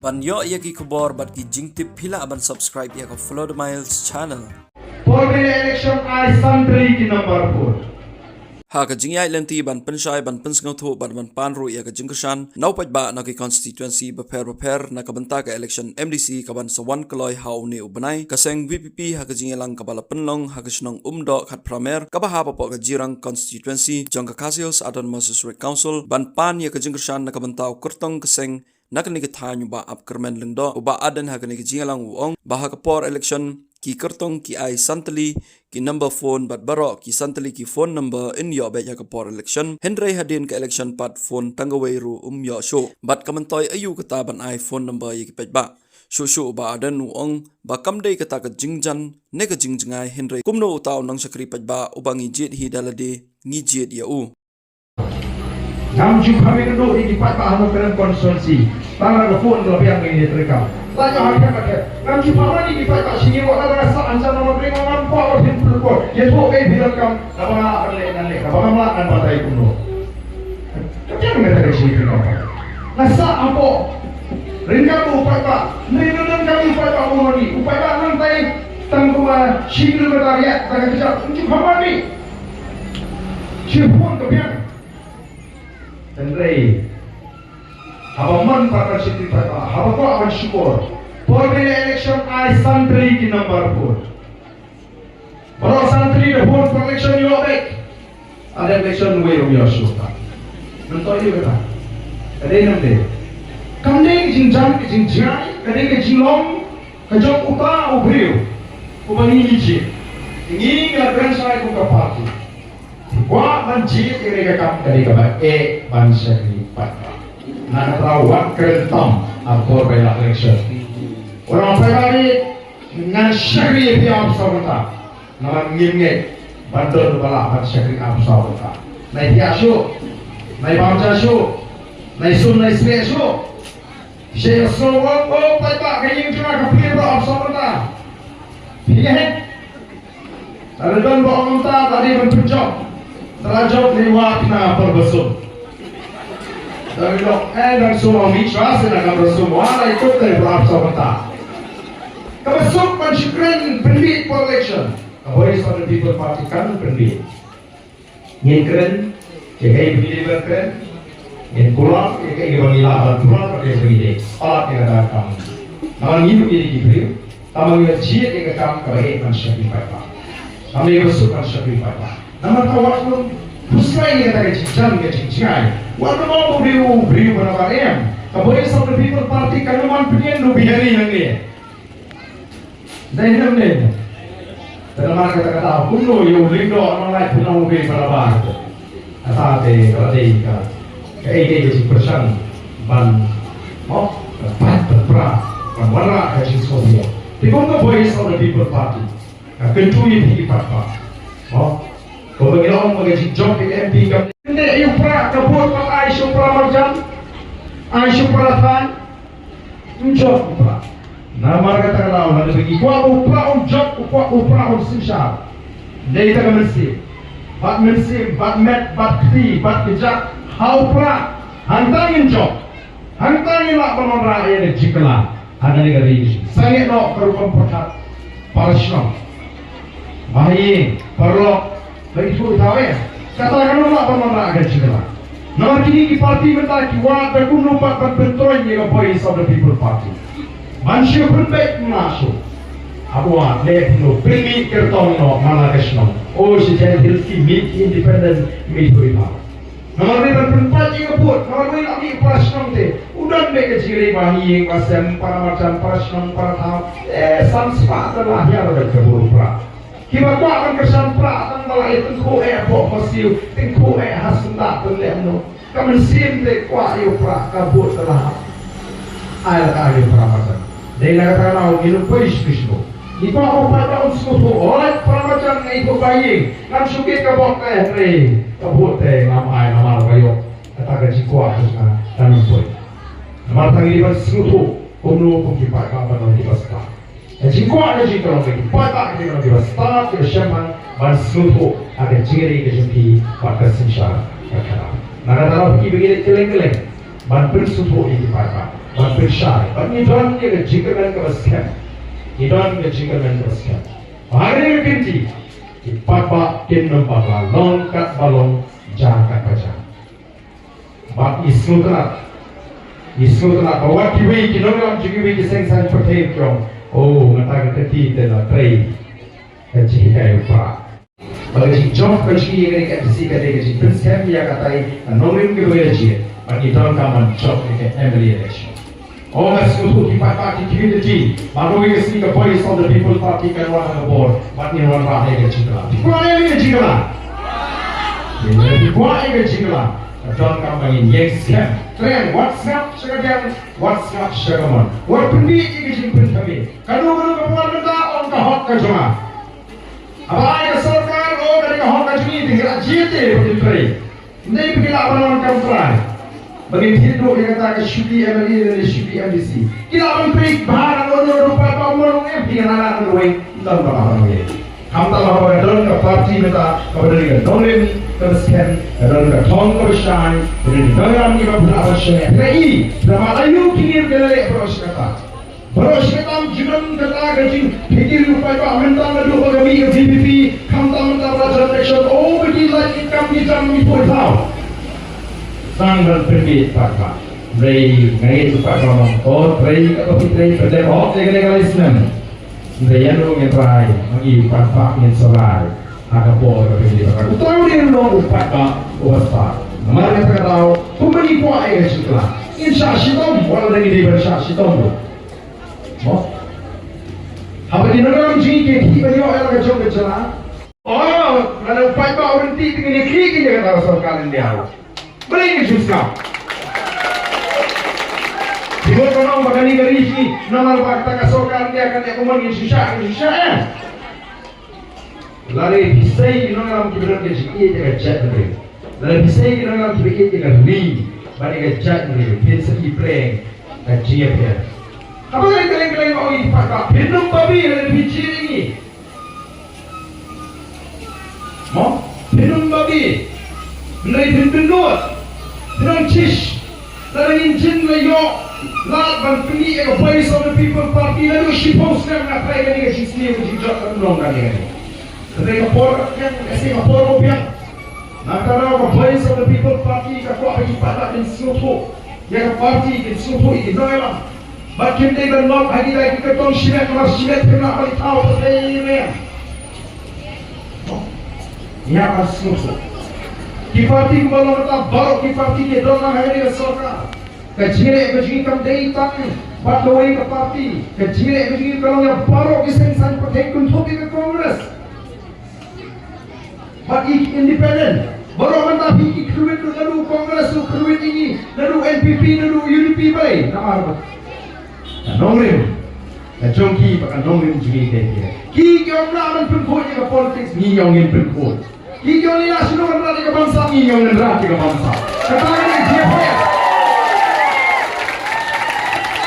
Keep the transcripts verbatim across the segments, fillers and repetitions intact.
Ban ïoh ïa ki khubor bad ki jingtip, phi lah ban subscribe ïa ka Follow the Miles channel. Por ba ïaleh election ai san tylli ki number phone. Ha ka jingïaid lynti ban pynshai, ban pynsngewthuh bad ban pan ruh ïa ka jingkyrshan na u paidbah na ki constituency bapher bapher na ka bynta ka election M D C ka ban sa wan kloi ha une u bnai, ka seng V P P ha ka jingïalang kaba la pynlong ha ka shnong Umdoh Khatphra Mer, kaba hap hapoh ka Jirang constituency jong ka Khasi Hills Autonomous District Council, ban pan ïa ka jingkyrshan na ka bynta u kyrtong ka seng na kane ka thaiñ, u Bah Apkyrmen Lyngdoh. U Bah Ardent ha kane ka jingïalang u ong ba ha ka por election ki kyrtong ki ai san tylli ki number phone bad baroh ki san tylli ki phone number yn ïoh beit ha ka por election, hynrei hadien ka election pat phone tang kawei ruh um ïoh shuh. Bad ka myntoi aïu kata ban ai phone number ïa ki paidbah? Shuh shuh u Bah Ardent u ong ba kam dei kata ka jingjan ne ka jingjngai, hynrei kumno uta u nongshakri paidbah uba ngi jied hi da lade ngi jied ïa u. Ngam ju kham ïakynduh ïa ki paidbah ha Nongkrem constituency. Tang la ka phone la biang ïa ki treikam. La ïoh ha kham ha kham. Ngam ju kham ïa ki paidbah sha ngi, wat la ka sah, an sa na Nongkrem ngam kwah wat phin pyrkhat. Ïathuh ïa phi donkam. Kaba nga lah ban leh ngan leh, kaba ngam lah ngan batai kumno. Ka biang kata ka jingkynmaw. Nga sah hapoh ryngkat u paidbah. Hynrei nga don kawei u paidbah u nongni. U paidbah nangtai tang kumba shi kilometer ïa tang ka kjat. Ngam ju kham ïa ki. Shi phone ka biang. Hynrei haba mon pat ban shakri paidbah, haba kwah ban shukor, por ba ïaleh election ai san tylli ki number phone. Baroh san tylli da phone por election ïoh beit. Hadien election wei ruh ïoh shuh pat. Mynta ïoh kata. Ka dei ne ym dei? Kam dei ka jingjan ka jingjngai, ka dei ka jinglong ka jong uta u briew uba ngi ngi jied. Ngi ngi la kren shai kum ka party. Kwah ban jied ïa kane ka kam, ka dei kaba eh ban shakri paidbah. Na kata wat kren tam ha por ba ïaleh election. Wat ong paidbah, ngan shakri ïa phi arphew saw kynta. Namar ngim ngeit ban don ba lah ban shakri arphew saw kynta. Nai thiah shuh, nai bam ja shuh, nai sum nai smieh shuh. Sha ïa sngewbha, o paidbah, ka ïing jong nga ka plie baroh arphew saw kynta. Phi ïa heh. Lada don ba ong mynta ka dei ban pynjop, te la jop, ne wat na por ba sum. Dang ïoh, eh, dang sum ong, mi shuwa seh na ka por sum, wat la ïa kut te baroh arphew saw kynta. Kaba suk ban shu kren pynbiej por election, ka Voice of the People Party kan pynbiej. Ngin kren ïa kaei ba ngi dei ban kren, ngin kular ïa kaei ba ngi lah ban kular, bad ïa kaei ba ngi dei ban lap ïa kata ka kam. Namar ngi ruh ngi dei ki briew, tangba ngi la jied ïa ka kam kaba eh ban shakri paidbah. Kam dei ba suk ban shakri paidbah. Namar ka wat lum pyrshah ïa kata ka jingjan ka jingjngai. Wat lum ong u briew u briew ba nabar em. Ka Voice of the People Party kan ym man pynïeng da u Bihari nangne. Dei ne ym dei? Te namar kata ka daw kumno ïa u Lyngdoh, nang lait pynlong u bei barabar. Kata te ka dei ka, kaei kaei ka jingpyrshang ban, mo, ban bat ban pra, ban wanrah ka jingsngewthuh. Te kum ka Voice of the People Party ka kyntu ïa phi pat pat, mo. Kumba ngi la ong ba ka jingjop ka M P kam dei ïa u Prah, ka vote pat ai sha u Prah marjan, ai sha u Prah thaiñ. Ym jop u Prah. Namar kata ka daw lada ngi kwah ba u Prah un jop, u kwah ba u Prah un synshar, dei ta ka mynsiem, bad mynsiem, bad met, bad kti, bad kjat ha u Prah. Hangta ngin jop. Hangta ngin lah ban wanrah ïa ka jingkylla ha kane ka ri. Sangeh noh ka rukom pyrkhat para shnong, ba ha ïing, paralok, ba ithuh ithaw eh. Kata kan ym lah ban wanrah ka jingkylla. Namar kine ki party mynta ki wad da kumno pat ban pyntroiñ ïa ka Voice of the People Party. Ban shu pynbeit na shu. Haba wad leh kumno, pynmih kyrtong noh man la ka shnong. Oh, shi Jaintia Hills ki mih ki independent, mih ithuh ithaw. Namar dei ban pynpait ïa ka vote, namar dei la mih para shnong te. U don beit ka jingïaleh ba ha ïing ba sem, para marjan, para shnong, para thaw. Eh, san spah te la hiar beit ka vote u Prah. Kiba kwah ban kyrshan Prah tang ba la ïa tyngkhuh eh hapoh masiw, tyngkhuh eh ha syndah, tang leh kumno. Ka mynsiem te kwah ïa u Prah, ka vote te la hap. Ai la ka ai ïa u Prah marjan. Dei na kata ka daw ngin ym poi sha kishno. Ngi kwah ba u paidbah un sngewthuh, hooid, para marjan nga ithuh ba ïing, ngam shu kit ka bok te, hynrei ka vote te ngam ai namar ba ïoh kata ka jingkwah ka jong nga, ngam poi. Namar tang ngi dei ban sngewthuh kumno kum ki paidbah ban long kiba stad. Ka jingkwah ka jong ngi ka long ba ki paidbah ki long kiba stad, kiba shemphang ban sngewthuh ha ka jingïadei ka jong ki bad ka synshar ka khadar. Na kata ka daw, kiba ngi leit kylleng kylleng, Ban pynsngewthuh ïa ki paidbah, ban pynshai, ban ngi don ïa ka jingkyrmen kaba skhem. Ngi don ïa ka jingkyrmen kaba skhem. Hynrei ka kynti, ki paidbah kin ym pat la long katba long, jia katba jia. Bad ngi sngewtynnat, ngi sngewtynnat ba wat kiwei ki nongïalam jong kiwei ki seng saiñ pyrthei ki ong, oh, mynta ka kynti te la trei ka jinghikai u Prah. Ba ka jingjop ka jong ngi ïa kane ka M D C ka dei ka jingpynskhem ïa katai ka nongrim kaba ïa jied. Bad ngi donkam ban jop ïa ka M L A election. Ong nga sngewthuh ki paidbah ki community, bad kawei ka sngi ka Voice of the People Party kan wan ha ka bor, bad ngin wanrah ïa ka jingkylla. Phi kwah ïa ka jingkylla? Phi kwah ïa ka jingkylla? Ka donkam ba ngin ïeng skhem. Kren, wat sngap sha ka diang, wat sngap sha ka mon. Wat pynbieit ïa ka jingpynthame. Kano kano kaba wan mynta, ong ka hok ka jong nga. Haba ai ka sorkar, oh, ka dei ka hok ka jong ngi, te ngi la jied te ba kin trei. Ym dei ba ki lah ban wan kam trai. Ba ngin thied duh ïa kata ka shuki M L A lane shuki M D C. Ki lah ban trei bha na, oh, oh, ruh pat ba ym wan ong em, phi ngan ailad ban weng, ym don ba lah ban weng. Khamtam haba ka don ka party mynta kaba don ka nongrim kaba skhem, ka don ka thong kaba shai, ka don ka nongrim kaba pynah ban shai. Phi la i, phi la mad aïu ki nongrim ki la leh baroh shi katta. Baroh shi katta, jingmut kata ka jingpynkiew u paidbah mynta naduh ba ka mih ka V P P, khamtam mynta ba la jan election, oh, ba ki lait ki kam ki jam ki poi thaw. Tang ban pynbieit paidbah. Hynrei nga ngeit u paidbah u ong, to trei kaba phi trei, pyndep hok ïa kane ka lai snem. Hynrei ïano ngin rai, ma ngi u paidbah ngin sa rai. Ha ka por kaba phi dei ba ka, uta u dei u long u paidbah uba stad. Namar kata ka daw, kumba ngi kwah ïa ka jingkylla, ngin shah shitom, wat la dang ngi dei ban shah shitom ruh. Mo? Haba ki nongïalam jong ngi ki khih ban ïoh ïa la ka jong ka jylla. Oh, lada u paidbah u ryntih te ngin ïakhih ïa kata ka sorkar India ruh. Balei ngin shu sngap? Ki mut ban ong ba kane ka ri jong ngi, namar ba kata ka sorkar India ka leh kumno ngin shu shah, ngin shu shah, eh? Lada phi sei ki nongïalam kiba don ka jingïeit ïa ka jaitbynriew, lada phi sei ki nongïalam kiba ïeit ïa ka ri bad ïa ka jaitbynriew, phin sa ïohi pyrshah ka jingïapher. Haba kylleiñ kylleiñ kylleiñ ma u ïa ki paidbah, phin ym babe lada phi jied ïa ngi. Mo? Phin ym babe. Hynrei phin pynnud. Phin ym shish. Lada ngin jin la ïoh lad ban pynmih ïa ka Voice of the People Party naduh shiphew snem, nga tharai kane ka jingsniew ka jingjot kan long kane kane. Hynrei ka por ka biang, ka sngi ka por ka biang. Nangta ruh ka Voice of the People Party ka kwah ba ki paidbah kin sngewthuh ïa ka party, kin sngewthuh ïa ki nongïalam. Bad kim dei ban lop ha ki dei ki kyrtong shimet, namar shimet kim lah ban thaw pyrthei ïa ngi. Ïa ka sngewthuh. Ki party kiba long mynta baroh ki party ki don lang ha kane ka sorkar. Ka jingleh ka jong ngi kam dei tang bad kawei ka party. Ka jingleh ka jong ngi ka long ïa baroh ki seng saiñ pyrthei kynthup ïa ka Congress. Bad i independent. Baroh mynta phi ki kyrwit ruh naduh Congress ruh kyrwit ïa ngi, naduh N P P, naduh U D P, balei? Namar ba ka nongrim ka jong ki bad ka nongrim jong ngi ka dei. Ki ki ong lah ban pynkhuid ïa ka politics, ngi ong ngin pynkhuid. Ki ki ong ngi lah shuh ban rat ïa ka bamsap, ngi ong ngin rat ïa ka bamsap. Kata ka dei ka jingïapher.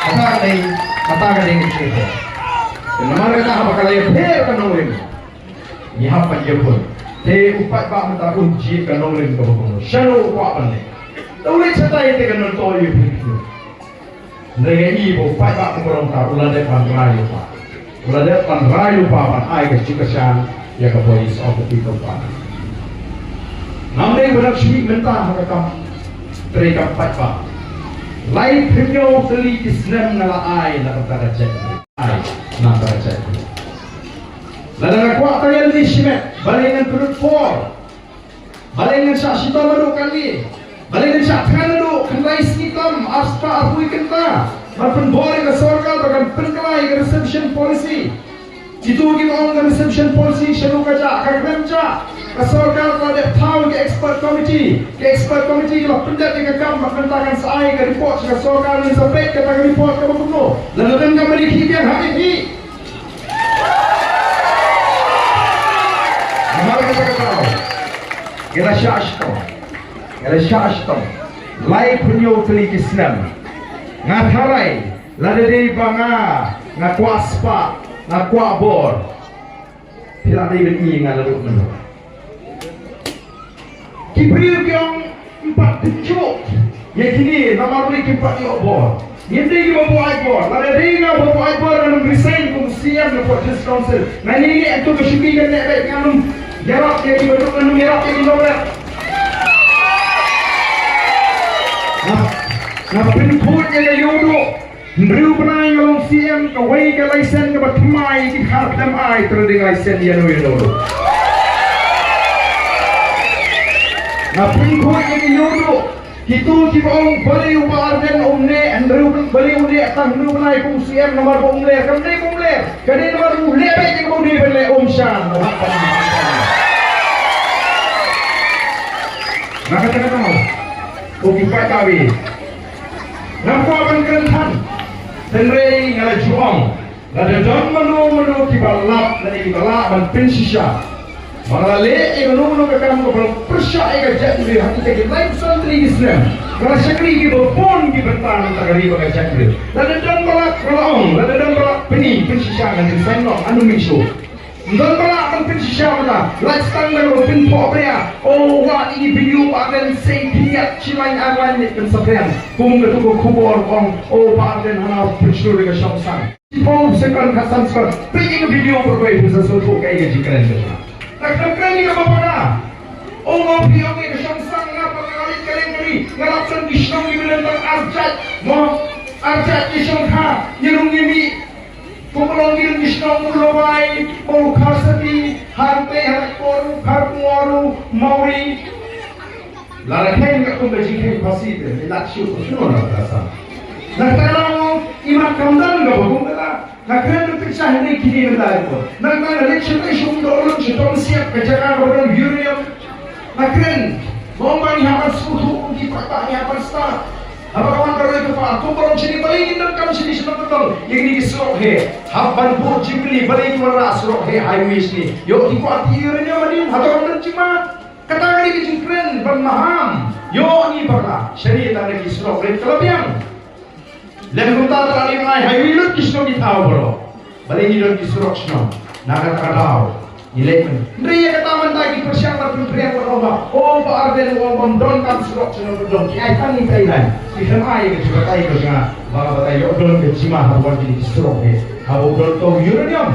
Kata ka dei, kata ka dei ka jingïapher. Namar kata haba ka la ïapher ka nongrim, ngi hap ban ïakhun. Te u paidbah mynta un jied ka nongrim kaba kumno? Shano u kwah ban leh? Te u leit shatai te kan nongto ïa u phi. Hynrei nga i ba u paidbah u Kong Tar u la dep ban rai lypa. U la dep ban rai lypa ban ai ka jingkyrshan ïa ka Voice of the People Party. Ngam dei ban ap shuh mynta ha ka kam treikam paidbah. Laiphew hynñiew tylli ki snem nga la ai na ka bynta ka jaitbynriew. Ai na ka bynta ka jaitbynriew. Lada nga kwah tang ïa lade shimet, balei ngan pynlut por? Balei ngan shah shitom haduh katne? Balei ngan shah thngan haduh khyndai sngi tam, ar spah arphew kynta? Ban pynbor ïa ka sorkar ba kan pynkylla ïa ka reservation policy. Kito ki ong ka reservation policy shano ka jah, ka khlem jah. Ka sorkar ka la dep thaw ïa ka expert committee. Ka expert committee ka la pyndep ïa ka kam, bad mynta kan sa ai ka report sha ka sorkar, ngin sa peit kata ka report kaba kumno. Lada don kaba dei khih biang, ha khih. Namar kata ka daw, ngi la shah shitom. Ngi la shah shitom. Laiphew hynñiew tylli ki snem. Nga tharai lada dei ba nga, nga kwah spah, nga kwah bor, phi la dei ban ïohi nga naduh mynno. Ki briew ki ong ym pat pynjot. Ïa kine namar ba ki pat ïoh bor. Ngim dei kiba buaid bor. Lada dei nga ba buaid bor, ngan ym resign kum u C M na Port District Council. Nga ngi ngi atu ka shuki kan leh beit, ngan ym ïarap ïa kiba duk, ngan ym ïarap ïa ki nongrep. Nga, nga pynkhuid ïa ka ïewduh. Hynriew bnai nga long C M, kawei ka license kaba thymmai ki khar khlem ai trading license ïa no ïa no. Nga pynkhuid ïa ka ïewduh. Kito kiba ong balei u Bah Ardent um neh, hynriew, balei u neh tang hynriew bnai kum u C M namar ba um ler, kam dei ba um ler. Ka dei namar u leh beit ïa kaba u dei ban leh, um shan. Na kata kata, ko ki paid bawi. Ngam kwah ban kren than. Hynrei nga la ju ong, lada don mano mano kiba lap lane kiba lah ban pynshisha, ba nga la leh ïa kano kano ka kam kaba pyrshah ïa ka jaitbynriew ha kita ki laiphew san tylli ki snem. Nga la shakri kiba bun ki bynta na ka ri bad ka jaitbynriew. Lada don ba lah, nga la ong, lada don ba lah pyni, pynshisha, ngan resign noh, ngan ym mynshuh. Ym don ba lah ban pynshisha mynta. Lait tang da kaba pynphohbria. O, wat ïa ki video Bah Ardent sei pynïap shi lain ar lain ne pynsaphriang. Kum katu ka khubor ong, o, Bah Ardent hana pynshlur ïa ka shongsang. Shiphew second, khatsan second. Peit ïa ka video, pyrkhat phi sa sngewthuh kaei ka jingkren ka jong nga. Nga khlem kren ïa kaba paw. O, nga phi ong ïa ka shongsang, nga pat nga leit ka leng ka ri. Nga lap san ki shnong kiba don tang ar jait. Mo, ar jait ki shongkha. Ngi rung ngi mih. Kumba long ki don ki shnong Mawlai, Mawkharsati, Harpei, Harakporu, Kharkongor, Mawri. Lada kheiñ katkum ka jingkheiñ phasi te, i lad shuh, shuh na ka sa. Na kata ka daw, i mat kam don kaba kum kata. Nga kren ruh pynshai ne kine mynta ruh. Na kata ka leit shuh, shuh, shuh, shuh, shuh, shuh, ka jaka kaba don uranium. Nga kren, mo ba ngi hap ban sngewthuh, ki paidbah ngi hap ban stad. Haba ka wan ka roi ka par, kumba long shane, balei ngin donkam shane sha Nongkyndong ïa kine ki surok heh? Hap ban buh jingkylli, balei ki wanrah surok heh, highway shane? Ïoh ki kwah ti ïa kine hadien, hato kam don jingma? Kata ka dei ka jingkren ban maham. Ïoh ngi bakla, shane tang da ki surok rit ka la biang. Lem kumta tang da ki highway lut ki shnong ki thaw baroh. Balei ngi don ki surok shnong? Na kata ka daw ngi leit mynta. Hynrei ïa kata mynta ki pyrshang ban pynpriang ban ong ba, o, Bah Ardent u ong bym donkam surok shnong, donkam, ki ai tang ïa ki tai lai. Ki khlem ai ïa ka jingbatai ka jong nga ba ka batai ïoh don ka jingma haba wan kine ki surok heh, haba u don ka uranium.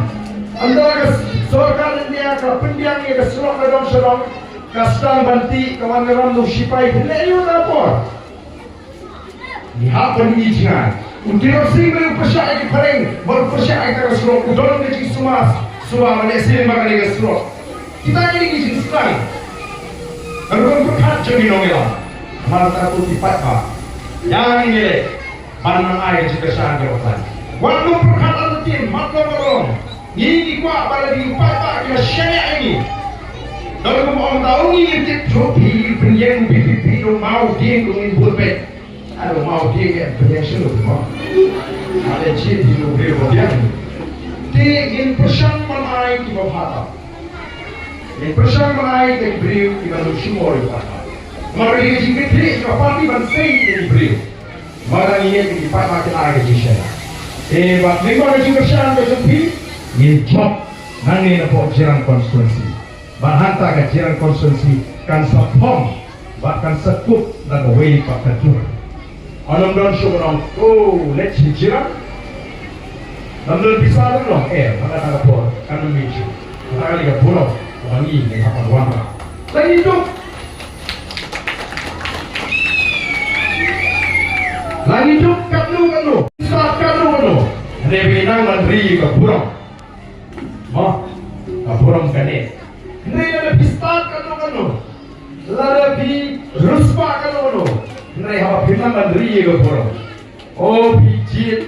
Ynda ka sorkar India ka pynbiang ïa ka surok na dong sha dong, ka sdang ban tih, ka wan ka ram na u shipai, phin leh aïu na por? Ngi hap ban ïohi jngai. U Tirot Sing ba u pyrshah ïa ki phareng, ba u pyrshah ïa ka surok, u don ka jingsuma, suma ma lehse ma kane ka surok. Kita kine ki jingsdang. Ka rukom pyrkhat jong ngi nongïalam. Namar kata ko ki paidbah, ïa ngi ngi leh ban nang ai ka jingkyrshan ka ba khlaiñ. Wat nym pyrkhat artatien, mat long ba long. Ngi ngi kwah ba la ki paidbah ki la shaniah ïa ngi. Don kumba ong, tang ngi ngi tip jong phi, pynïeng u V P P, dong Mawdieng dong ngin bud beit. Aduh, Mawdieng ïa pynïeng shuh mo. Ale, shi phi dong briew ba biang. Te ngin pyrshang ban ai kiba bha tam. Ngin pyrshang ban ai ki briew kiba long sumar ïa ka party. Namar ka dei ka jingkitkhlieh ka party ban sei ïa ki briew. Namar ngi ïeit ïa ki paidbah, kin ai ka jingshaniah. Te bad lyngba ka jingkyrshan ka jong phi, ngin jop nangne napoh Jirang constituency. Bad hangta ka Jirang constituency kan sa phong bad kan sa kup da kawei pat ka dur. Ym don shuh ba ong, to leit sha Jirang. Ym don pisa ruh, eh, ha kata ka por kan ym mih shuh. Kata ka dei ka burom kaba ngi ngi hap ban wanrah. Lane duk, lane duk katno katno, stad katno katno, hynrei ba ngi nang ban ri ka burom. Mo, ka burom kane. Hynrei lada phi stad katno katno, lada phi riewspah katno katno, hynrei haba phi nang ban ri ka burom, o phi jied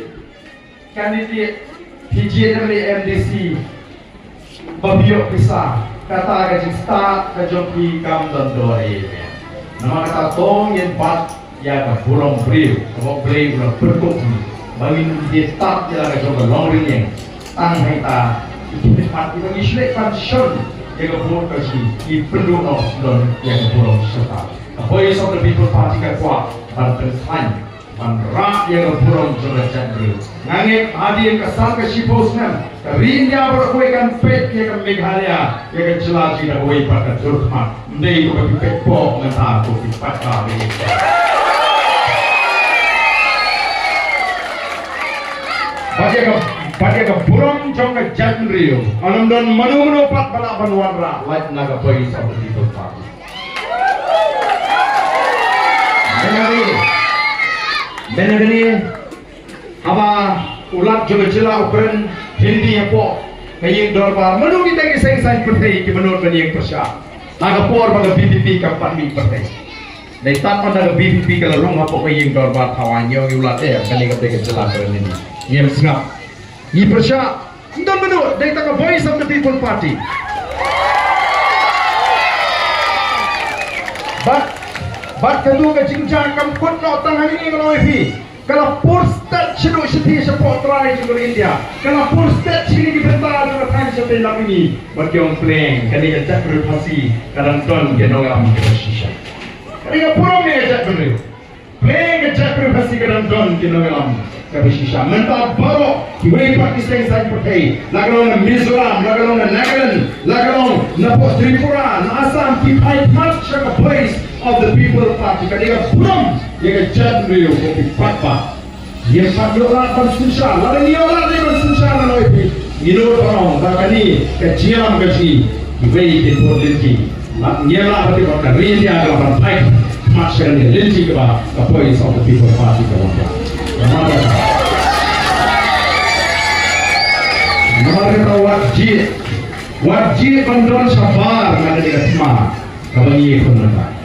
candidate, phi jied M L A, M D C, ba phi ïoh pisa, kata ka jingstad ka jong phi kam don dor ei ei. Namar kata to ngin bat ïa ka burom briew kaba U Blei u la pynkup ïa ngi, ba ngin ïa tad ïa la ka jong ka longrynïeng. Tang hangta ki khmih pat kiba ngi shu leit ban shon ïa ka vote ka jong ngi, ki pynduh noh sdang ïa ka burom shisha. Ka Voice of the People Party ka kwah ban pynkhlaiñ, ban rah ïa ka burom jong ka jaitbynriew. Nga ngeit hadien ka san ka shiphew snem ka ri India baroh kawei kan peit ïa ka Meghalaya, ïa ka jylla jong ngi da kawei pat ka dur khmat. Ym dei kaba phi peit pop mynta ko phi pat ka ri. Bad ïa ka, bad ïa ka burom jong ka jaitbynriew, ym don mano mano pat ba lah ban wanrah lait na ka Voice of the People Party. Mynta kane, mynta kane, haba u Lat jong ka jylla u kren Hindi hapoh ka ïing dorbar, mano kita ki seng saiñ pyrthei kiba nud ban ïeng pyrshah ha ka por ba ka V P P kam pat mih pyrthei? Dei tang mynta ka V P P ka la rung hapoh ka ïing dorbar thaw, hynñiew u Lat, eh, kane ka dei ka jylla kren Hindi. Ngim sngap. Ngi pyrshah, ym don mano, dei tang ka Voice of the People Party. Bad, bad katu ka jingjia kam kut noh tang hangne, ngan ong ïa phi. Ka la pur stet shaduh shathie shapoh trai jong ka India. Ka la pur stet shane ki bynta jong ka thaiñ shatei lem hangne. Bad ki ong pleng, kane ka jaitbynriew Khasi ka dang don ki nongïalam kiba shisha. Kane ka burom ïa ka jaitbynriew. Pleng ka jaitbynriew Khasi ka dang don ki nongïalam kiba shisha. Mynta baroh kiwei pat ki seng saiñ pyrthei, la ka long na Mizoram, la ka long na Nagaland, la ka long na poh Tripura, na Assam, ki phai pat sha ka Voice of the People Party. Ka dei ka burom ïa ka jaitbynriew ko ki paidbah. Ïa pat ïoh lad ban synshar, lada ngi ïoh lad ban synshar, ngan ong ïa phi, ngin ïoh ban ong ba kane ka jingïalam ka jong ngi, kiwei ki bun lynti. Lada ngi ïoh lad, ba ka ri India ka lah ban peit pat sha kane ka lynti kaba ka Voice of the People Party ka wanrah. Namar kata, namar kata wat jied, wat jied ban don shabar na kane ka thma kaba ngi ïakhun mynta.